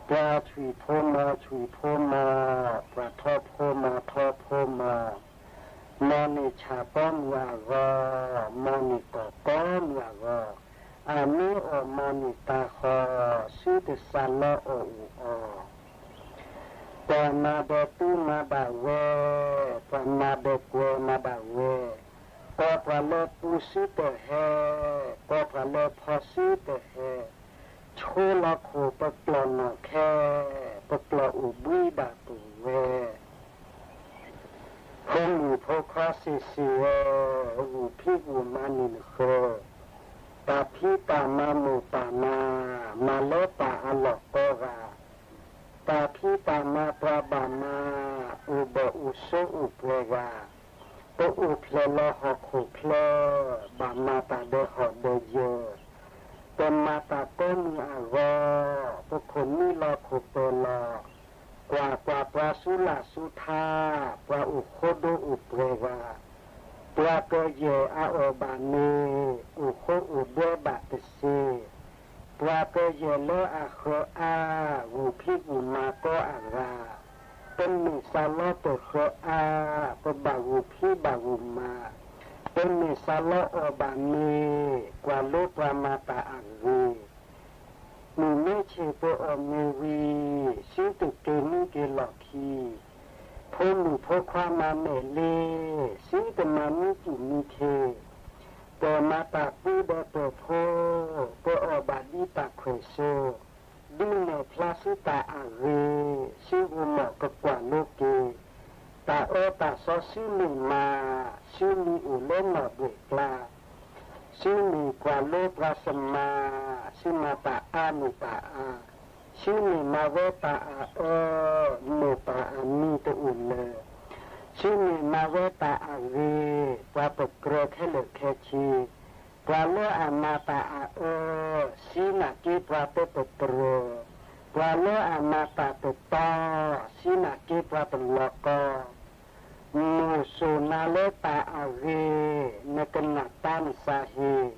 ပှၤထွံၣ်ဖိမီၤထွံၣ်ဖိမီၤ, ပှၤထီဖိမီၤထီဖိမီၤ, မီၢ်န့ၢ်ဆၣ်တီမုၢ်အဂီၢ်, မီၢ်န့ၢ်ကီၢ်တီမုၢ်အဂီၢ်, အမ့ၢ်အီၣ်မီၢ်န့ၢ်တၤဃီၤ, စုတစးလီအီၣ်အိၣ်အီၤ ပှၤမၤဒီးသူမၤဘၣ်ဝဲ, ပှၤမၤဒီးကွဲမၤဘၣ်ဝဲ, ကိးပှၤလၢပူၤစုတဟဲ, ကိးပှၤလၢဖီစုတဟဲ, ဆိလီၤခိၣ်ပကျီၢ်နီၢ်ခဲ, ပကျီၢ်အိၣ်ဘှံးဒၣ်ပဝဲ ဖိမုၣ်ဖိခွါစ့ၢ်စ့ၢ်ဧၢ, ဂုာ်ဖံးဂုာ်မၤန့ၢ်နဃၢၤ, တၢ်ဖံးတၢ်မၤမိၢ်ပၢ်မၤ, မၤလၢပၢ်အလီၢ်ကိးဂၤ, တၢ်ဖံးတၢ်မၤပှၤဘၣ်မၤ, အိၣ်ဘၢၣ်အိၣ်ဆိးအိၣ်ပှဲၤဂၤ, ပအိၣ်ဖျဲၣ်လီၤဟီၣ်ခိၣ်ချၢ, ဘၣ်မၤတၢ်ဒီးဟီၣ်ဒီးယၢၤ, ပမၤတၢ်ကိးမုၢ်အဂီၢ်, ပခိၣ်နံၣ်လီၤခိၣ်ပၢၤလီၤ, ကွၢ်ကွၢ်ပှၤဆူလၢ်ဆူထါ, ပှၤအိၣ်ဃိဒိအိၣ်ပှဲၤဂၤ, ပှၤကယဲၢ်အအီၣ်ဘၣ်မ့ၤ, အိၣ်ဃိအိၣ်ဒွဲဘၣ်တစ့, ပှၤကယဲၢ်လၢအဃၢၤအါ, ဂုာ်ဖံးဂုာ်မၤကိးအဂၤ, ပမ့ၢ်စးလီပဃၢၤအါ, ပဘၣ်ဂုာ်ဖံးဘၣ်ဂုာ်မၤ, ပမ့ၢ်စးလီအီၣ်ဘၣ်မ့ၤ, ကွၢ်လိပှၤမၤတၢ်အဂ့ၤ မုၢ်မ့ၢ်ဆ့ၣ်ပအီၣ်မ့ၤဝံၤ, စုတက့ၤမံက့ၤလီၢ်ခံ, ဖိမုၣ်ဖိခွါမၤမဲာ်လ့, စုတမၤမံကူၣ်မံခ့, ပမၤတၢ်ပူဒီးပၢၢ်ဖိ, ပအီၣ်ဘၣ်ဒ်တၢ်ခွဲးစိ, ဒုးနဲၣ်ဖျါစုတၢ်အဂ့ၤ, စုဂိၢ်မီၢ်ကကွၢ်လိက့ၤ, တၢ်အၢတၢ်သီစုမ့ၢ်မၤ, စုမံၤအိၣ်လၢနီၢ်ဘှဲၣ်ကျါ စုမ့ၢ်ကွၢ်လိပှၤစမၤ, စုမၤတၢ်အါမ့ၢ်တၢ်အါ, စုမ့ၢ်မၤဝဲတၢ်အအၢ, မိၢ်ပၢ်အမံၤတအိၣ်လၢၤ, ဆူမ့ၢ်မၤဝဲတၢ်အဂ့ၤ, ပှၤပကြၢးခဲလၢာ်ခဲဆ့, ပှၤလၢအမၤတၢ်အအၢ, ဆံးနာ်က့ပှၤပၢပတြၢၤ, ပှၤလၢအမၤတၢ်တတီ, ဆံးနာ်က့ပှၤပလီၢ်ကီ, မိၢ်စိၢ်နၤလၢတၢ်အဂ့ၤ, နကနၣ်တၢ်နသးဟ့ၣ်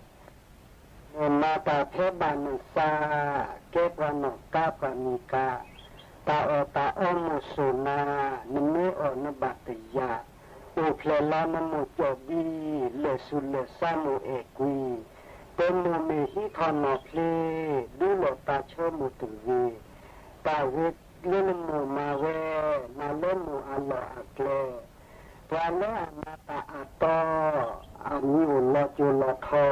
နမၤတၢ်ဖဲဘၣ်နသး, ကဲပှၤနီၢ်ကါပှၤမံၤကါ, တၢ်အီၣ်တၢ်အီမိၢ်စိၢ်နၤ, နမ့ၢ်အီၣ်နဘၣ်တယာ်, အိၣ်ဖျဲၣ်လီၤနမိၢ်ကၠီၣ်ဘံ, လၢာ်ဆူၣ်လၢာ်ဆါမိၢ်အဲၣ်ကွံ, ပမိၢ်မ့ၢ်ဟံးထီၣ်နီၢ်ဖျ့, ဒူလီၤတၢ်ဆၢမိၢ်တဂ့ၤ, တၢ်ဂ့ၤလၢနမိၢ်မၤဝဲ, မၤလၢမိၢ်အလီၢ်အကျဲ ပှၤလၢအမၤတၢ်အတီ, အမံၤအိၣ်လီၤစိၤလီၤထီ,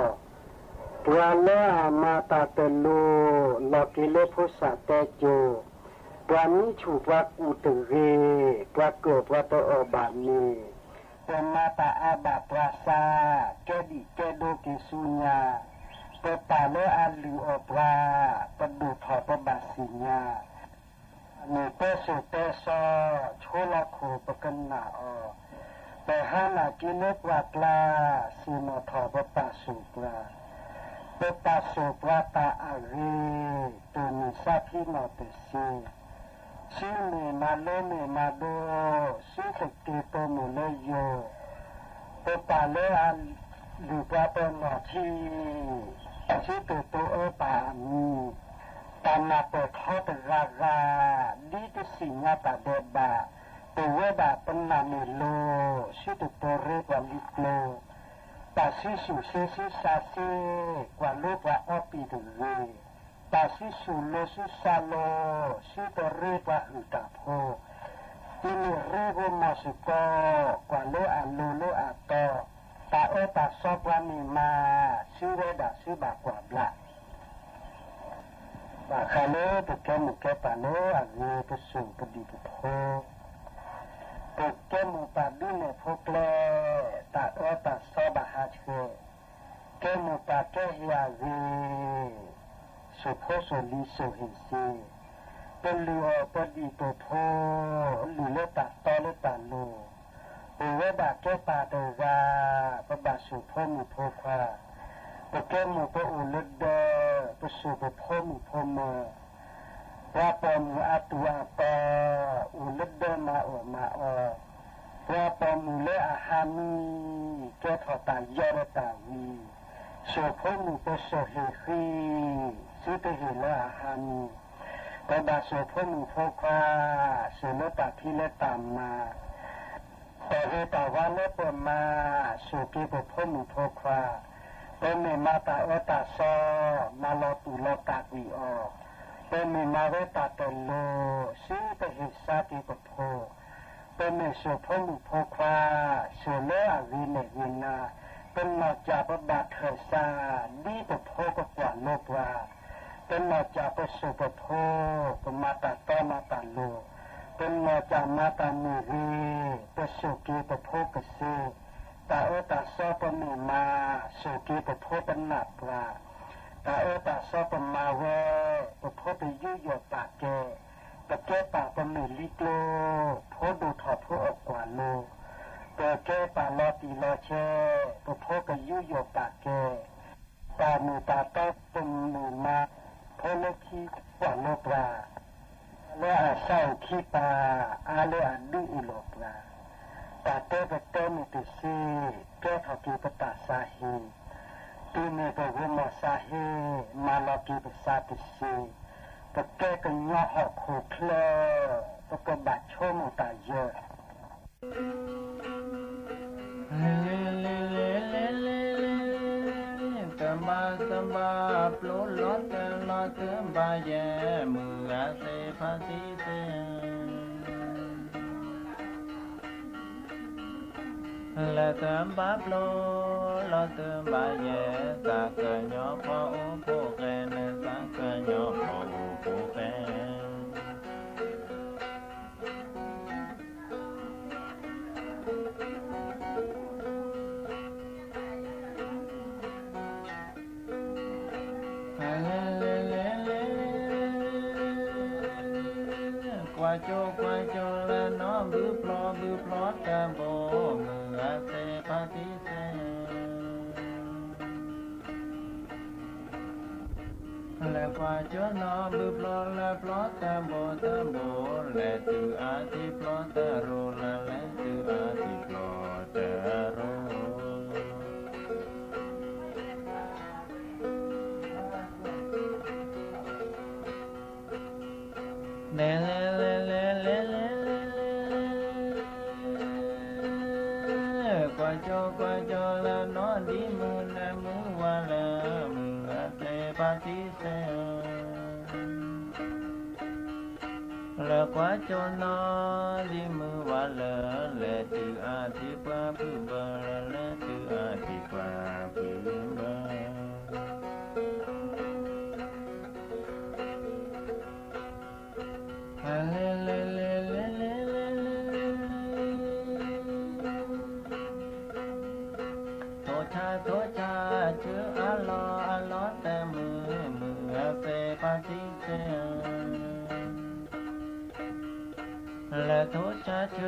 ပှၤလၢအမၤတၢ်တလိၤ, လီၤက့ၤလၢဖိစၢ်တဲစိၤ, ပှၤမံဆူၣ်ပှၤကူၣ်တဂ့ၤ, ပှၤကၢၣ်ပှၤတအီၣ်ဘၣ်န့ၣ်, ပမၤတၢ်အါဘၣ်ပှၤသး, ကဲဒံၣ်ကဲဒိက့ၤဆူညါ, ပပၢ်လၢအလုၢ်အီၣ်ပှၤ, ပဒိၣ်ထီၣ်ပဘၣ်သ့ၣ်ညါ မ့ၢ်တဲစိၤတဲစီ, ဆိလီၤခိၣ်ပကနၣ်အီၤ, ပဟါနၢ်က့ၤလၢပှၢ်ကျါ, ဆ့ၣ်နီၤထီၣ်ပပာ်ဆူၣ်ပှၤ, ပပာ်ဆူၣ်ပှၤတၢ်အဂ့ၤ, တိၢ်မ့ၢ်ဆါဖံနီၢ်တစ့, ဆူမ့ၢ်မၤလိမ့ၢ်မၤဒိ, ဆူတက့ၤပမိၢ်လၢယိၤ, ပပၢ်လၢအ လုၢ်ပှၤပနီၢ်ထံ, ဆူတတိၤအၢပၢ်အမံၤ, တၢ်နၢ်ပၢၢ်ထီတဂၤဂၤ, ဒ်တသ့ၣ်ညါတၢ်ဒဲးဘး, ပဝဲဒၣ်ပနာ်မ့ၢ်လိၤ, ဆူတတိၤရ့ပှၤလံကျိ, တၢ်ဆူဆူၣ်ဆ့ဆူစၢ်ဆ့, ကွၢ်လိပှၤအီပံာ်တဂ့ၤ, တၢ်ဆူဆူၣ်လိၤဆူစၢ်လိၤ, ဆူတရ့ပှၤဟုၣ်တၢ်ဖိ, တုၤမ့ၢ်ရ့ဂိၢ်မီၢ်စ့ၢ်ကီး, ကွၢ်လိအလိၤလၢအတီ, တၢ်အၢတၢ်စီပှၤမ့ၢ်မၤ, ဆူဝဲဒၣ်ဆူဘၣ်ကွၢ်ဘျး, ဘၣ်ဃးလၢပကဲမိၢ်ကဲပၢ်လၢအဂ့ၤပစိာ်ပဒံၣ်ပဖိ, ပကဲမိၢ်ပၢ်ဒုးနဲၣ်ဖိကျဲ, တၢ်အၢတၢ်စီဘၣ်ဟးဆှဲး, ကဲမိၢ်ပၢ်ကဲဟ့ၣ်အဂ့ၤ, စိာ်ဖိစိာ်လံၤစိာ်ဟ့ၣ်စ့, ပလုၢ်အီၣ်ပဒံၣ်ပဖိ, လုၢ်လၢတၢ်တီလၢတၢ်လိၤ, ပဝဲဒၣ်ကဲပၢ်တဂၤ, ပဘၣ်စိာ်ဖိမုၣ်ဖိခွါ, ပကဲမိၢ်ပအိၣ်လၢဒၢ, ပစိာ်ပဖိမုၣ်ဖိမၢၤ, ပှၤပိာ်မုၣ်အတူၢ်အတီ, အိၣ်လၢဒၢမၤအီၣ်မၤအီ, ပှၤပိာ်မုၣ်လၢအဟးမံ, ကဲထီၣ်တၢ်ယီဒီးတၢ်ဝံၤ, စိာ်ဖိမုၣ်ပစိာ်ဟ့ၣ်ဃံ, စုတဟ့ၣ်လၢအဟးမံ, ပဘၣ်စိာ်ဖိမုၣ်ဖိခွါ, စိာ်လၢတၢ်ဖံးလၢတၢ်မၤ တၢ်ဂ့ၤတၢ်ဝါလၢပမၤ, စိာ်က့ၤပဖိမုၣ်ဖိခွါ, ပမ့ၢ်မၤတၢ်အၢတၢ်စီ, မၤလီၤတူာ်လီၤကာ်ကွံာ်အီၤ, ပမ့ၢ်မၤဝဲတၢ်တလိၤ, စုတဟ့ၣ်ဆါက့ၤပဖိ, ပမ့ၢ်စိာ်ဖိမုၣ်ဖိခွါ, စိာ်လၢအဂ့ၤနဲၣ်ဂ့ၤနၤ, ပနီၢ်ကၢ်ပဘၣ်ထၢၣ်စး, ဒ်ပဖိကကွၢ်လိပှၤ ပနီၢ်ကၢ်ပစိာ်ပဖိ, ပမၤတၢ်တီမၤတၢ်လိၤ, ပနီၢ်ကၢ်မၤတၢ်မ့ၢ်ဂ့ၤ, ပစိာ်က့ၤပဖိကစ့, တၢ်အၢတၢ်စီပမ့ၢ်မၤ, စိာ်က့ၤပဖိပနၢ်ပၢၢ်, တၢ်အၢတၢ်စီပမၤဝဲ, ပဖိပယူးယီၣ်ပာ်ကဲ, ပကဲပၢ်ပမ့ၢ်လံကျိ, ဖိဒိၣ်ထီၣ်ဖိအကွၢ်လိ, ပကဲပၢ်လီၤတံၢ်လီၤဆဲး, ပဖိကယူးယီၣ်ပာ်ကဲ တၢ်မ့ၢ်တၢ်တီပမ့ၢ်မၤ, ဖိလၢခံကွၢ်လိပှၤ, လၢအဆါအိၣ်ခံပၢ်, အါလၢအဒုးအ့ၣ်လိာ်ပှၤ, တၢ်တဲပတဲမ့ၢ်တစ့, ကဲထီၣ်က့ၤပတၢ်စးဟ့, တုၤမ့ၢ်ပဂိၢ်မီၢ်စးဟ့, မၤလီၤက့ၤပစးတစ့, ပကဲကညီဟီၣ်ခိၣ်ချၢ, ပကဘၣ်ဆိကမိၣ်တၢ်ယၢၤ လဲၤလဲၤလဲၤလဲၤလဲၤ, တဘၣ်တဘၣ်ပျိလီၤတၢ်လီၤတဘၣ်ယဲၢ်, မုၢ်ဂၤသ့ၣ်ဖါတံၢ်သ့ၣ်, လဲၤတဘၣ်ပျိလီၤတဘၣ်ယဲၢ်, သးကညီၤဖီအိၣ်ဖိၣ်ဃဲ, နသးကညီၤဖီအိၣ်ဖိၣ်ဃဲ လဲၤလဲၤလဲၤလဲၤ, ကွၢ်ကၠိကွၢ်ကၠိ လၢနီၢ်ဘုဖျီဘုဖျီတဘိ မုၢ်ဂၤသ့ၣ်ဖါတံၢ်သ့ၣ် လဲၤကွၢ်ကၠိနီၢ်ဘုဖျီလၢဖျီတဘိတဘိ လဲၤတုၤအါထံဖျီတရိၤ လၢလဲၤတုၤအါထံဖျီတရိၤ လဲၤလဲၤလဲၤလဲၤလဲၤလဲၤလဲၤ ကွၢ်ကၠိကွၢ်ကၠိလၢနီၢ်ဒံးမုၢ်နၢမုၢ်ဝါလၢ မုၢ်ဂၤသ့ၣ်ဖါတံၢ်သ့ၣ်ဧၢ လဲၤကွၢ်ကၠိနီၢ်ဒံးမုၢ်ဝါလၢ လဲၤတုၤအါထံပှၢ်ဖုဘၢ လၢလဲၤတုၤအါထံပှၢ်ဖုဘၢ လဲၤလဲၤလဲၤလဲၤလဲၤလဲၤ ထိၣ်ဆါထိၣ်ဆါဆၢအလီၢ်အလီၢ်တမုာ် မုၢ်ဂၤသ့ၣ်ဖါတံၢ်သ့ၣ်ဧၢ လဲၤထိၣ်ဆါဆၢ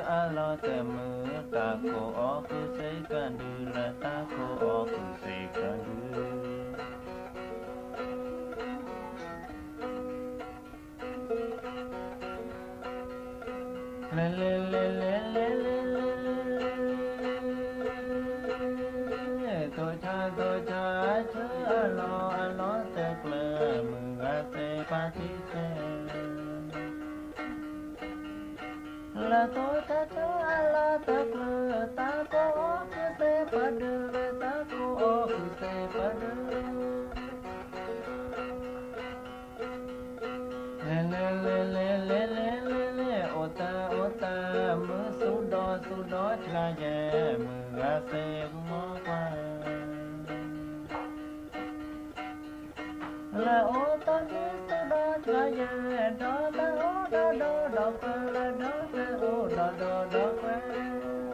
အလီၢ်တမုာ် တၢ်ကိးအီၣ်ဃုာ်စ့ၢ်ကီးဒုး လၢတၢ်ကိးအီၣ်ဃုာ်စ့ၢ်ကီးဒုး လဲၤလဲၤလဲၤလဲၤလဲၤလဲၤလဲၤ ထိၣ်ဆါထိၣ်ဆါဆၢအလီၢ်အလီၢ် တကျၢၤမုၢ်ဂၤသ့ၣ်ဖါတံၢ်သ့ၣ် လဲၤထိၣ်ဆါဆၢအလီၢ်တကျၢၤ တၢ်ကိးအီၣ်ဃုာ်စ့ၢ်ကီးဒုး လၢတၢ်ကိးအီၣ်ဃုာ်စ့ၢ်ကီးဒုး လဲၤလဲၤလဲၤလဲၤလဲၤလဲၤလဲၤ အိၣ်တၢ်အိၣ်တၢ်မုာ် သူဒီးသူဒီးဆှါယဲၢ် မုၢ်ဂၤသ့ၣ်မုၢ်မီၢ်ကွၢ် လဲၤအိၣ်တၢ်မုာ်သူဒီးဆှါယဲၢ် ဒီးတၢ်အိၣ်ဒီးဒီးဒီးကွၢ် လၢဒီးတၢ်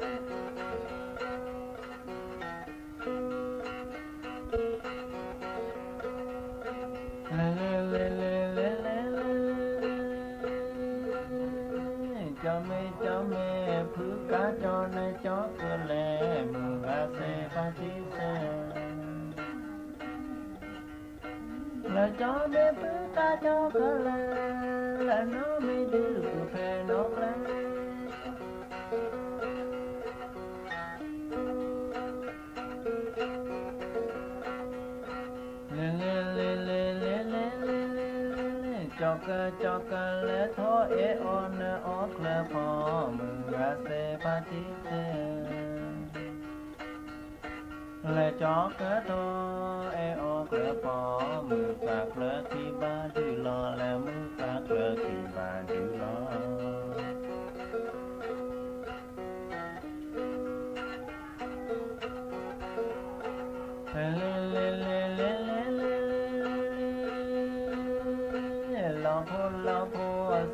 အိၣ်ဒီးဒီးဒီးကွၢ် လဲၤလဲၤလဲၤလဲၤလဲၤလဲၤလဲၤလဲၤ ကၠီမ့ၢ်ကၠီမ့ၢ်ဖုကါကၠီ နကၠီကလဲၤ မုၢ်ဂၤသ့ၣ်ဖါတံၢ်သ့ၣ် လၢကၠီမ့ၢ်ဖုကါကၠီကလဲၤ လၢနီၢ်မ့ၢ်ဒုးဖုဖဲနီၢ်ကျဲ လဲၤလဲၤလဲၤလဲၤလဲၤလဲၤလဲၤလဲၤလဲၤ ကၠီကၠီကလဲၤ ထီၣ်အဲၣ်အီၣ်နအီၣ်ချၢဖီ မုၢ်ဂၤသ့ၣ်ဖါတံၢ်သ့ၣ် လဲၤကၠီကၢထီၣ်အဲၣ်အီၣ်ချၢဖီ မုၢ်သးကျၢၤခံဘၣ်ဒုးလီၤ လၢမုၢ်သးကျၢၤခံဘၣ်ဒုးလီၤ လဲၤလဲၤလဲၤလဲၤလဲၤလဲၤလဲၤလဲၤ လီၤဖိလီၤဖိ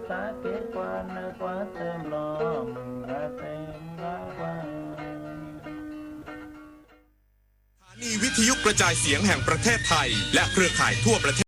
သးက့ၤကွၢ်နကွၢ်တဘျီ မုၢ်ဂၤသ့ၣ်မုၢ်ဂၤကွၢ် สถานีวิทยุกระจายเสียงแห่งประเทศไทย และเครือข่ายทั่วประเทศ